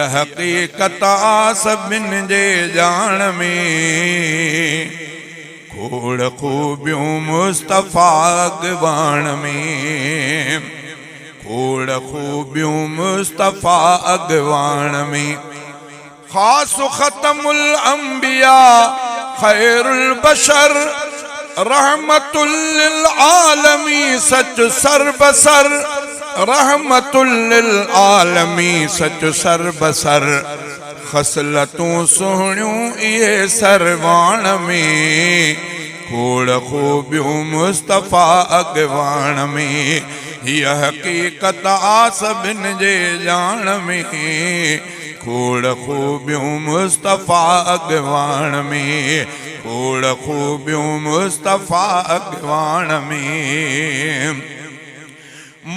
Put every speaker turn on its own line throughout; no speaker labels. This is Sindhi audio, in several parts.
حقيقت آ سڀن جي ڄاڻ ۾، کوڙ خوبيون مصطفيٰ اڳواڻ ۾، کوڙ خوبيون مصطفيٰ اڳواڻ ۾، خاص ختم الانبياء خير البشر، رحمت للعالمين سچ سر بسر، رحمت للعالمين سچ سر بسر، خصلتون سهڻيون اهي سرواڻ ۾، کوڙ خوبيون مصطفيٰ اڳواڻ ۾، هيء حقيقت آ سڀن جي ڄاڻ ۾، کوڙ خوبيون مصطفيٰ اڳواڻ ۾، کوڙ خوبيون مصطفيٰ اڳواڻ ۾.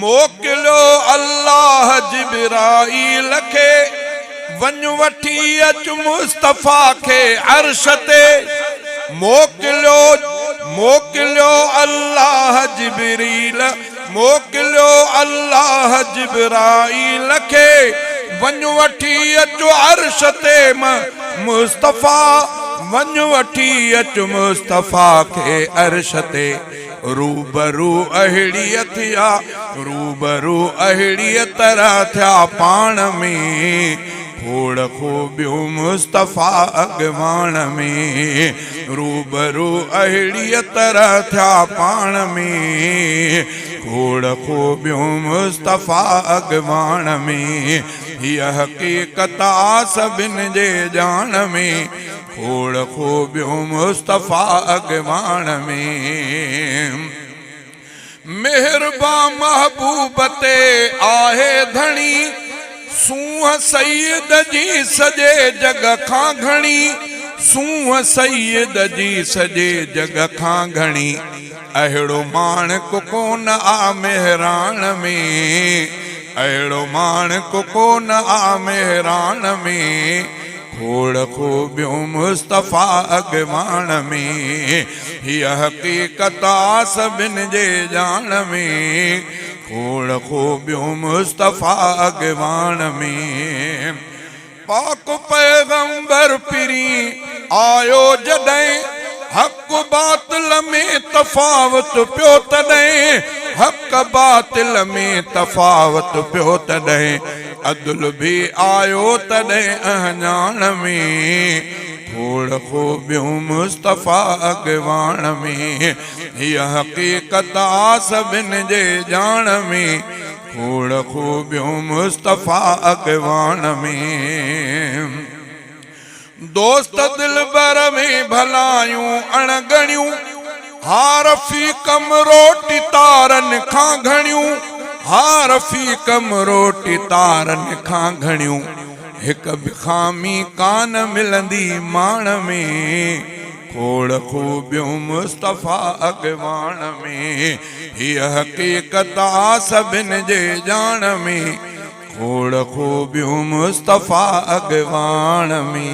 موڪليو الله جبرائيل کي، وڃ وٺي اچ مصطفيٰ کي عرش تي. موڪليو موڪليو الله جبريل، موڪليو الله جبرائيل کي، وڃ وٺي اچ عرش تي مصطفيٰ، وڃ وٺي اچ مصطفيٰ کي عرش تي. روبرو اهڙيء ٿيا، روبرو اهڙيء طرح ٿيا پاڻ ۾، کوڙ خوبيون مصطفيٰ اڳواڻ ۾، روبرو اهڙيء طرح ٿيا پاڻ ۾، کوڙ خوبيون مصطفيٰ اڳواڻ ۾، هيء حقيقت آ سڀن جي ڄاڻ ۾، کوڙ خوبيون مصطفيٰ اڳواڻ ۾. مهربان محبوب تي آهي ڌڻي، سونهن سيد جي سڄي جڳ کان گهڻي، سونهن سيد جي سڄي جڳ کان گهڻي، اهڙو ماڻڪ ڪونه آ مهراڻ ۾، اهڙو ماڻڪ ڪونه آ مهراڻ ۾. کوڙ خوبيون مصطفيٰ اڳواڻ ۾، هيء حقيقت آ سڀن جي ڄاڻ ۾، کوڙ خوبيون مصطفيٰ اڳواڻ ۾. پاڪ پيغمبر پرين آيو جڏهن، حق باطل ۾ تفاوت پيو تڏهن، حق باطل ۾ تفاوت پيو تڏهن، عدل به آيو تڏهن اهڃاڻ ۾، کوڙ خوبيون مصطفيٰ اڳواڻ ۾، هيء حقيقت آ سڀن جي ڄاڻ ۾، کوڙ خوبيون مصطفيٰ اڳواڻ ۾. دوست دلبر ۾ ڀلايون اڻ ڳڻيون، ها رفيقم روٽي تارن کان گهڻيون، ها رفيقم روٽي تارن کان گهڻيون، هڪ به خامي ڪانه ملندي ماڻ ۾، کوڙ خوبيون مصطفيٰ اڳواڻ ۾، هيء حقيقت آ سڀن جي ڄاڻ ۾. کوڙ خوبيون مصطفيٰ اڳواڻ ۾.